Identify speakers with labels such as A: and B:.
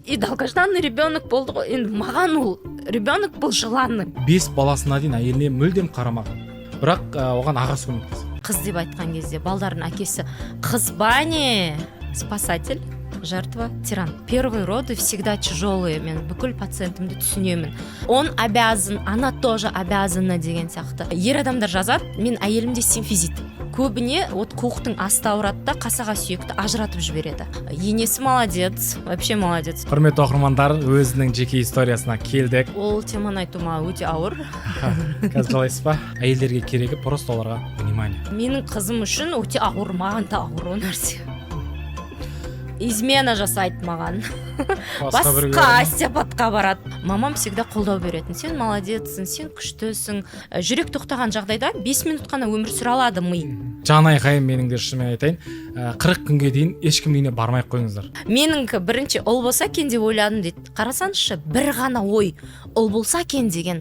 A: И долгожданный ребенок болды ғой енді маған. Ол ребенок был желанным.
B: Бес баласына дейін әйеліне мүлдем қарамаған, бірақ оған ағасы көмектескен.
A: Қыз деп айтқан кезде балдардың әкесі қыз ба, не спасатель, жертва, тиран. Первые роды всегда тяжелые, мен бүкіл пациентімді түсінемін. Он обязан, она тоже обязана деген сияқты ер адамдар жазады. Мен әйелімде симфизит, көбіне вот қуықтың асты ауырады да, қасаға сүйекті ажыратып жібереді. Енесі молодец, вообще молодец.
B: Құрметті оқырмандар, өзінің жеке историясына келдік.
A: Ол теманы айту маған өте ауыр.
B: Қазір қалайсыз ба? Әйелдерге керегі просто оларға внимание.
A: Менің қызым үшін өте ауыр, маған да ауыр ол нәрсе. Измена жасайды маған.
B: Басқа біреулер
A: басқа
B: ма?
A: Остеопатқа барады. Мамам всегда қолдау беретін: «Сен молодецсің, сен күштісің». Жүрек тоқтаған жағдайда 5 минут қана өмір сүре алады ми.
B: Жан айқайым менің де, шынымен айтайын, 40 күнге дейін ешкімнің үйіне бармай ақ қойыңыздар.
A: Меніңкі бірінші ұл болса екен деп ойладым дейді. Қарасаңызшы, бір ғана ой, ұл болса екен деген.